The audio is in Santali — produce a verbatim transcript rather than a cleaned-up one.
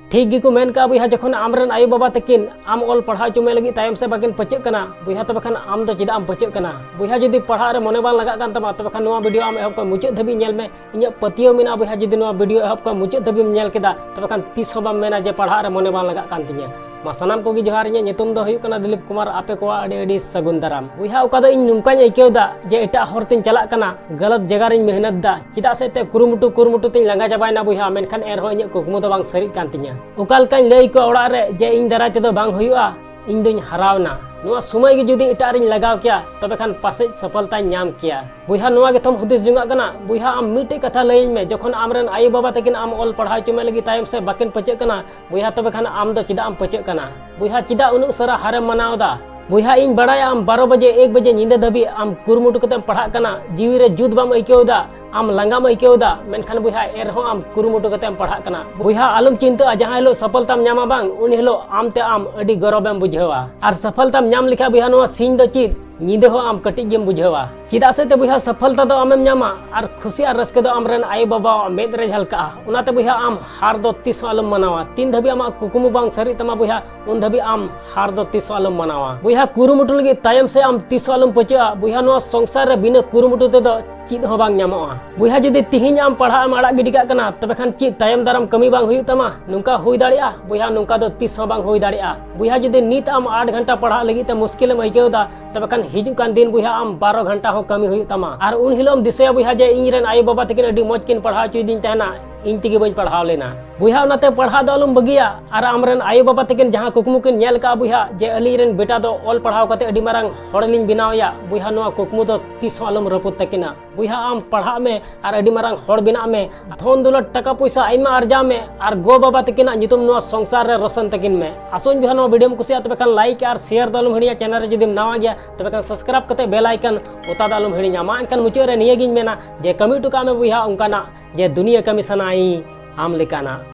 ᱴᱷᱤᱠ ᱜᱮᱠᱚ ᱢᱮᱱ ᱠᱟᱜᱼᱟ ᱵᱚᱭᱦᱟ, ᱡᱚᱠᱷᱚᱱ ᱟᱢᱨᱮᱱ ᱟᱭᱳ ᱵᱟᱵᱟ ᱛᱟᱹᱠᱤᱱ ᱟᱢ ᱚᱞ ᱯᱟᱲᱦᱟᱣ ᱦᱚᱪᱚ ᱢᱮ ᱞᱟᱹᱜᱤᱫ ᱛᱟᱭᱚᱢ ᱥᱮᱫ ᱵᱟᱹᱠᱤᱱ ᱯᱟᱹᱪᱟᱹᱜ ᱠᱟᱱᱟ, ᱵᱚᱭᱦᱟ ᱛᱚᱵᱮ ᱠᱷᱟᱱ ᱟᱢ ᱫᱚ ᱪᱮᱫᱟᱜ ᱮᱢ ᱯᱟᱹᱪᱟᱹᱜ ᱠᱟᱱᱟ? ᱵᱚᱭᱦᱟ ᱡᱩᱫᱤ ᱯᱟᱲᱦᱟᱜ ᱨᱮ ᱢᱚᱱᱮ ᱵᱟᱝ ᱞᱟᱜᱟᱜ ᱠᱟᱱ ᱛᱟᱢᱟ, ᱛᱚᱵᱮ ᱠᱷᱟᱱ ᱱᱚᱣᱟ video ᱟᱢ ᱮᱦᱚᱵ ᱠᱷᱚᱱ ᱢᱩᱪᱟᱹᱫ ᱫᱷᱟᱹᱵᱤᱡ ᱧᱮᱞ ᱢᱮ᱾ ᱤᱧᱟᱹᱜ ᱯᱟᱹᱛᱭᱟᱹᱣ ᱢᱮᱱᱟᱜᱼᱟ ᱵᱚᱭᱦᱟ, ᱡᱩᱫᱤ ᱱᱚᱣᱟ video ᱮᱦᱚᱵ ᱠᱷᱚᱱ ᱢᱩᱪᱟᱹᱫ ᱫᱷᱟᱹᱵᱤᱡ ᱮᱢ ᱧᱮᱞ ᱠᱮᱫᱟ, ᱛᱚᱵᱮ ᱠᱷᱟᱱ ᱛᱤᱥ ᱦᱚᱸ ᱵᱟᱢ ᱢᱮᱱᱟ ᱡᱮ ᱯᱟᱲᱦᱟᱜ ᱨᱮ ᱢᱚᱱᱮ ᱵᱟᱝ ᱞᱟᱜᱟᱜ ᱠᱟᱱ ᱛᱤᱧᱟᱹ᱾ ᱢᱟ ᱥᱟᱱᱟᱢ ᱠᱚᱜᱮ ᱡᱚᱦᱟᱨ, ᱤᱧᱟᱹᱜ ᱧᱩᱛᱩᱢ ᱫᱚ ᱦᱩᱭᱩᱜ ᱠᱟᱱᱟ ᱫᱤᱞᱤᱯ ᱠᱩᱢᱟᱨ᱾ ᱟᱯᱮ ᱠᱚᱣᱟᱜ ᱟᱹᱰᱤ ᱟᱹᱰᱤ ᱥᱟᱹᱜᱩᱱ ᱫᱟᱨᱟᱢ᱾ ᱵᱚᱭᱦᱟ, ᱚᱠᱟ ᱫᱚ ᱤᱧ ᱱᱚᱝᱠᱟᱧ ᱟᱹᱭᱠᱟᱹᱣ ᱫᱟ ᱡᱮ ᱮᱴᱟᱜ ᱦᱚᱨ ᱛᱤᱧ ᱪᱟᱞᱟᱜ ᱠᱟᱱᱟ, ᱜᱟᱞᱟᱛ ᱡᱟᱭᱜᱟ ᱨᱤᱧ ᱢᱮᱦᱱᱚᱛ ᱫᱟ, ᱪᱮᱫᱟᱜ ᱥᱮ ᱮᱱᱛᱮ ᱠᱩᱨᱩᱢᱩᱴᱩ ᱠᱩᱨᱩᱢᱩᱴᱩ ᱛᱤᱧ ᱞᱟᱸᱜᱟ ᱪᱟᱵᱟᱭᱮᱱᱟ ᱵᱚᱭᱦᱟ, ᱢᱮᱱᱠᱷᱟᱱ ᱮᱱᱨᱮᱦᱚᱸ ᱤᱧᱟᱹᱜ ᱠᱩᱠᱢᱩ ᱫᱚ ᱵᱟᱝ ᱥᱟᱹᱨᱤᱜ ᱠᱟᱱ ᱛᱤᱧᱟᱹ᱾ ᱚᱠᱟ ᱞᱮᱠᱟᱧ ᱞᱟᱹᱭ ᱟᱠᱚᱣᱟ ᱚᱲᱟᱜ ᱨᱮ ᱡᱮ ᱤᱧ ᱫᱟᱨᱟᱭ ᱛᱮᱫᱚ ᱵᱟᱝ ᱦᱩᱭᱩᱜᱼᱟ, ᱤᱧ ᱫᱚᱧ ᱦᱟᱨᱟᱣᱱᱟ᱾ ᱱᱚᱣᱟ ᱥᱚᱢᱚᱭ ᱜᱮ ᱡᱩᱫᱤ ᱮᱴᱟᱜ ᱨᱤᱧ ᱞᱟᱜᱟᱣ ᱠᱮᱭᱟ, ᱛᱚᱵᱮ ᱠᱷᱟᱱ ᱯᱟᱥᱮᱡ ᱥᱚᱯᱷᱚᱞᱛᱟᱧ ᱧᱟᱢ ᱠᱮᱭᱟ᱾ ᱵᱚᱭᱦᱟ, ᱱᱚᱣᱟ ᱜᱮᱛᱚᱢ ᱦᱩᱫᱤᱥ ᱡᱚᱝᱟᱜ ᱠᱟᱱᱟ? ᱵᱚᱭᱦᱟ, ᱟᱢ ᱢᱤᱫᱴᱮᱡ ᱠᱟᱛᱷᱟ ᱞᱟᱹᱭᱟᱹᱧ ᱢᱮ, ᱡᱚᱠᱷᱚᱱ ᱟᱢᱨᱮᱱ ᱟᱭᱳ ᱵᱟᱵᱟ ᱛᱟᱹᱠᱤᱱ ᱟᱢ ᱚᱞ ᱯᱟᱲᱦᱟᱣ ᱦᱚᱪᱚ ᱢᱮ ᱞᱟᱹᱜᱤᱫ ᱛᱟᱭᱚᱢ ᱥᱮᱫ ᱵᱟᱹᱠᱤᱱ ᱯᱟᱹᱪᱟᱹᱜ ᱠᱟᱱᱟ, ᱵᱚᱭᱦᱟ, ᱛᱚᱵᱮ ᱠᱷᱟᱱ ᱟᱢ ᱫᱚ ᱪᱮᱫᱟᱜ ᱮᱢ ᱯᱟᱹᱪᱟᱹᱜ ᱠᱟᱱᱟ? ᱵᱚᱭᱦᱟ, ᱪᱮᱫᱟᱜ ᱩᱱᱟᱹᱜ ᱩᱥᱟᱹᱨᱟ ᱦᱟᱨᱮᱢ ᱢᱟᱱᱟᱣ ᱮᱫᱟ? ᱵᱚᱭᱦᱟ, ᱤᱧ ᱵᱟᱲᱟᱭᱟ ᱟᱢ ᱵᱟᱨᱚ ᱵᱟᱡᱮ, ᱮᱠ ᱵᱟᱡᱮ ᱧᱤᱫᱟᱹ ᱫᱷᱟᱹᱵᱤᱡ ᱟᱢ ᱠᱩᱨᱩᱢᱩᱴᱩ ᱠᱟᱛᱮᱢ ᱯᱟᱲᱦᱟᱜ ᱠᱟᱱᱟ, ᱡᱤᱣᱤ ᱨᱮ ᱡᱩᱛ ᱵᱟᱢ ᱟᱹᱭᱠᱟᱹᱣ ᱮᱫᱟ, ᱟᱢ ᱞᱟᱸᱜᱟᱢ ᱟᱹᱭᱠᱟᱹᱣ ᱮᱫᱟ, ᱢᱮᱱᱠᱷᱟᱱ ᱵᱚᱭᱦᱟ, ᱮᱱᱨᱮᱦᱚᱸ ᱟᱢ ᱠᱩᱨᱩᱢᱩᱴᱩ ᱠᱟᱛᱮᱢ ᱯᱟᱲᱦᱟᱜ ᱠᱟᱱᱟ᱾ ᱵᱚᱭᱦᱟ, ᱟᱞᱚᱢ ᱪᱤᱱᱛᱟᱹᱜᱼᱟ, ᱡᱟᱦᱟᱸ ᱦᱤᱞᱳᱜ ᱥᱚᱯᱷᱚᱞᱛᱟᱢ ᱧᱟᱢᱟ ᱵᱟᱝ, ᱩᱱ ᱦᱤᱞᱳᱜ ᱟᱢ ᱛᱮ ᱟᱢ ᱟᱹᱰᱤ ᱜᱚᱨᱚᱵᱮᱢ ᱵᱩᱡᱷᱟᱹᱣᱟ᱾ ᱟᱨ ᱥᱚᱯᱷᱚᱞᱛᱟᱢ ᱧᱟᱢ ᱞᱮᱠᱷᱟᱱ ᱵᱚᱭᱦᱟ, ᱱᱚᱣᱟ ᱥᱤᱧ ᱫᱚ ᱪᱮᱫ, ᱧᱤᱫᱟᱹ ᱦᱚᱸ ᱟᱢ ᱠᱟᱹᱴᱤᱡ ᱜᱮᱢ ᱵᱩᱡᱷᱟᱹᱣᱟ᱾ ᱪᱮᱫᱟᱜ ᱥᱮ ᱛᱮ ᱵᱚᱭᱦᱟ, ᱥᱚᱯᱷᱚᱞᱛᱟ ᱫᱚ ᱟᱢᱮᱢ ᱧᱟᱢᱟ ᱟᱨ ᱠᱷᱩᱥᱤ ᱟᱨ ᱨᱟᱹᱥᱠᱟᱹ ᱫᱚ ᱟᱢᱨᱮᱱ ᱟᱭᱳ ᱵᱟᱵᱟᱣᱟᱜ ᱢᱮᱫ ᱨᱮ ᱡᱷᱟᱞᱠᱟᱜᱼᱟ᱾ ᱚᱱᱟᱛᱮ ᱵᱚᱭᱦᱟ, ᱟᱢ ᱦᱟᱨ ᱫᱚ ᱛᱤᱥ ᱦᱚᱸ ᱟᱞᱚᱢ ᱢᱟᱱᱟᱣᱟ᱾ ᱛᱤᱱ ᱫᱷᱟᱹᱵᱤᱡ ᱟᱢᱟᱜ ᱠᱩᱠᱢᱩ ᱵᱟᱝ ᱥᱟᱹᱨᱤᱜ ᱛᱟᱢᱟ ᱵᱚᱭᱦᱟ, ᱩᱱ ᱫᱷᱟᱹᱵᱤᱡ ᱟᱢ ᱦᱟᱨ ᱫᱚ ᱛᱤᱥ ᱦᱚᱸ ᱟᱞᱚᱢ ᱢᱟᱱᱟᱣᱟ᱾ ᱵᱚᱭᱦᱟ, ᱠᱩᱨᱩᱢᱩᱴᱩ ᱞᱟᱹᱜᱤᱫ ᱛᱟᱭᱚᱢ ᱥᱮ ᱟᱢ ᱛᱤᱥ ᱦᱚᱸ ᱟᱞᱚᱢ ᱯᱟᱹᱪᱟᱹᱜᱼᱟ᱾ ᱵᱚᱭᱦᱟ, ᱱᱚᱣᱟ ᱥᱚᱝᱥᱟᱨ ᱨᱮ ᱵᱤᱱᱟᱹ ᱠᱩᱨᱩᱢᱩᱴᱩ ᱛᱮᱫᱚ ᱪᱮᱫ ᱦᱚᱸ ᱵᱟᱝ ᱧᱟᱢᱚᱜᱼᱟ᱾ ᱵᱚᱭᱦᱟ, ᱡᱩᱫᱤ ᱛᱤᱦᱤᱧ ᱟᱢ ᱯᱟᱲᱦᱟᱜ ᱮᱢ ᱟᱲᱟᱜ ᱜᱤᱰᱤ ᱠᱟᱜ ᱠᱟᱱᱟ, ᱛᱚᱵᱮ ᱠᱷᱟᱱ ᱪᱮᱫ ᱛᱟᱭᱚᱢ ᱫᱟᱨᱟᱢ ᱠᱟᱹᱢᱤ ᱵᱟᱝ ᱦᱩᱭᱩᱜ ᱛᱟᱢᱟ? ᱱᱚᱝᱠᱟ ᱦᱩᱭ ᱫᱟᱲᱮᱭᱟᱜᱼᱟ? ᱵᱚᱭᱦᱟ, ᱱᱚᱝᱠᱟ ᱫᱚ ᱛᱤᱥ ᱦᱚᱸ ᱵᱟᱝ ᱦᱩᱭ ᱫᱟᱲᱮᱭᱟᱜᱼᱟ᱾ ᱵᱚᱭᱦᱟ, ᱡᱩᱫᱤ ᱱᱤᱛ ᱟᱢ ᱟᱴ ᱜᱷᱚᱱᱴᱟ ᱯᱟᱲᱦᱟᱜ ᱞᱟᱹᱜᱤᱫ ᱛᱮ ᱢᱩᱥᱠᱤᱞᱮᱢ ᱟᱹᱭᱠᱟᱹᱣ ᱮᱫᱟ, ᱛᱚᱵᱮ ᱠᱷᱟᱱ ᱦᱤᱡᱩᱜ ᱠᱟᱱ ᱫᱤᱱ ᱵᱚᱭᱦᱟ, ᱟᱢ ᱵᱟᱨᱚ ᱜᱷᱚᱱᱴᱟ ᱦᱚᱸ ᱠᱟᱹᱢᱤ ᱦᱩᱭᱩᱜ ᱛᱟᱢᱟ᱾ ᱟᱨ ᱩᱱ ᱦᱤᱞᱳᱜ ᱮᱢ ᱫᱤᱥᱟᱹᱭᱟ ᱵᱚᱭᱦᱟ, ᱡᱮ ᱤᱧ ᱨᱮᱱ ᱟᱭᱳ ᱵᱟᱵᱟ ᱛᱟᱹᱠᱤᱱ ᱟᱹᱰᱤ ᱢᱚᱡᱽ ᱠᱤᱱ ᱯᱟᱲᱦᱟᱣ ᱦᱚᱪᱚᱭᱤᱫᱤᱧ ᱛᱟᱦᱮᱱᱟ, ᱤᱧ ᱛᱮᱜᱮ ᱵᱟᱹᱧ ᱯᱟᱲᱦᱟᱣ ᱞᱮᱱᱟ᱾ ᱵᱚᱭᱦᱟ, ᱚᱱᱟᱛᱮ ᱯᱟᱲᱦᱟᱜ ᱫᱚ ᱟᱞᱚᱢ ᱵᱟᱹᱜᱤᱭᱟ᱾ ᱟᱨ ᱟᱢᱨᱮᱱ ᱟᱭᱳ ᱵᱟᱵᱟ ᱛᱟᱹᱠᱤᱱ ᱡᱟᱦᱟᱸ ᱠᱩᱠᱢᱩ ᱠᱤᱱ ᱧᱮᱞ ᱠᱟᱜᱼᱟ ᱵᱚᱭᱦᱟ, ᱡᱮ ᱟᱹᱞᱤᱧ ᱨᱮᱱ ᱵᱮᱴᱟ ᱫᱚ ᱚᱞ ᱯᱟᱲᱦᱟᱣ ᱠᱟᱛᱮ ᱟᱹᱰᱤ ᱢᱟᱨᱟᱝ ᱦᱚᱲ ᱞᱤᱧ ᱵᱮᱱᱟᱣᱮᱭᱟ, ᱵᱚᱭᱦᱟ, ᱱᱚᱣᱟ ᱠᱩᱠᱢᱩ ᱫᱚ ᱛᱤᱥ ᱦᱚᱸ ᱟᱞᱚᱢ ᱨᱟᱹᱯᱩᱫ ᱛᱟᱹᱠᱤᱱᱟ᱾ ᱵᱚᱭᱦᱟ, ᱟᱢ ᱯᱟᱲᱦᱟᱜ ᱢᱮ ᱟᱨ ᱟᱹᱰᱤ ᱢᱟᱨᱟᱝ ᱦᱚᱲ ᱵᱮᱱᱟᱜ ᱢᱮ, ᱫᱷᱚᱱ ᱫᱚᱞᱚᱛ ᱴᱟᱠᱟ ᱯᱚᱭᱥᱟ ᱟᱭᱢᱟ ᱟᱨᱡᱟᱣ ᱢᱮ, ᱟᱨ ᱜᱚ ᱵᱟᱵᱟ ᱛᱟᱹᱠᱤᱱᱟᱜ ᱧᱩᱛᱩᱢ ᱱᱚᱣᱟ ᱥᱚᱝᱥᱟᱨ ᱨᱮ ᱨᱳᱥᱚᱱ ᱛᱟᱹᱠᱤᱱ ᱢᱮ᱾ ᱟᱥᱚᱧ ᱵᱚᱭᱦᱟ, ᱱᱚᱣᱟ video ᱮᱢ ᱠᱩᱥᱤᱭᱟᱜᱼᱟ, ᱛᱚᱵᱮ ᱠᱷᱟᱱ like ᱟᱨ share ᱫᱚ ᱟᱞᱚᱢ ᱦᱤᱲᱤᱧᱟ᱾ Channel ᱨᱮ ᱡᱩᱫᱤᱢ ᱱᱟᱣᱟ ᱜᱮᱭᱟ, ᱛᱚᱵᱮ ᱠᱷᱟᱱ subscribe ᱠᱟᱛᱮ bell icon ᱚᱛᱟ ᱫᱚ ᱟᱞᱚᱢ ᱦᱤᱲᱤᱧᱟ᱾ ᱢᱟ ᱮᱱᱠᱷᱟᱱ ᱢᱩᱪᱟᱹᱫ ᱨᱮ ᱱᱤᱭᱟᱹ ᱜᱤᱧ ᱢᱮᱱᱟ ᱡᱮ ᱠᱟᱹᱢᱤ ᱦᱚᱴᱚ ᱠᱟᱜ ᱢᱮ ᱵᱚᱭᱦᱟ ᱚᱱᱠᱟᱱᱟᱜ, ᱡᱮ ᱫᱩᱱᱤᱭᱟᱹ ᱠᱟᱹᱢᱤ ᱥᱟᱱᱟᱭᱤᱧ ᱟᱢ ᱞᱮᱠᱟᱱᱟᱜ᱾